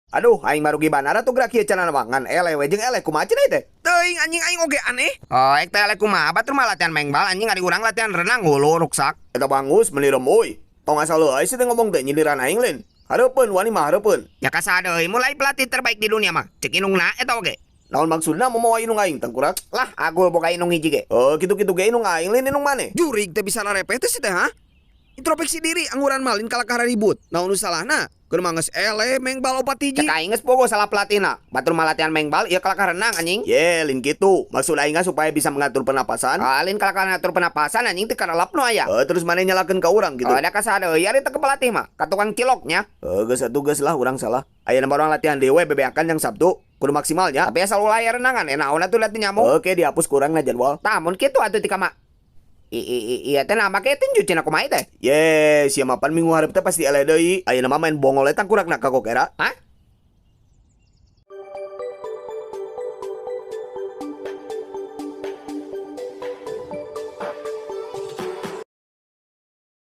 Aduh, aing marugi banar atuh gerak ieu cenah mah ngan eleh we jeung eleh kumaha cenah teh? Teuing, anjing, aing oge aneh. Oh, ek teh eleh kumaha, batur mah latihan mengbal, anjing, ari urang latihan renang hulu ruksak. Eta bangus meuni remuy. Tong asal euy sih teh ngomong teh nyindiran aing lin. Hareupeun wani mah hareupeun. Ya kasaha deui mulai pelatih terbaik di dunia mah. Cek indungna eta oge. Naon maksudna mau mawa indung aing tengkurak? Lah, agul boga indung hiji ge. Oh, kitu-kitu ge indung aing lin indung maneh. Jurig teh bisa larepeh teh si teh, ha? Introspeksi diri, angguran malin kalakah ribut. Naon nu salahna? Keur mah geus eleh mengbal opat hiji. Cek aing geus pogo salah pelatihna. Batur mah latihan mengbal, ieu kalakah renang, anjing. Ye, lin kitu. Maksud aing supaya bisa mengatur pernapasan. Ah, lin kalakah ngatur pernapasan, anjing, teu karelap nu aya. Eh, terus maneh nyalakeun ka urang gitu. Oh, ada kasaha deui ari teu ke pelatih mah, ka tukang ciloknya. Eh, geus atuh geus lah, urang salah. Ayeuna mah urang latihan deui we bebeakan yang Sabtu. Kudu maksimalnya. Tapi asal ulah aya renangan, eh naon atuh liat nyamuk. Oke, dihapus kurangna jadwal. Tah, mun kitu atuh tika mah. I, i, i, iya teh nah make tinju cenah kumaha teh? Ye, sia mapan minggu hareup teh pasti eleh deui. Ayeuna mah main bongol eta tangkurakna ka kokera. Hah?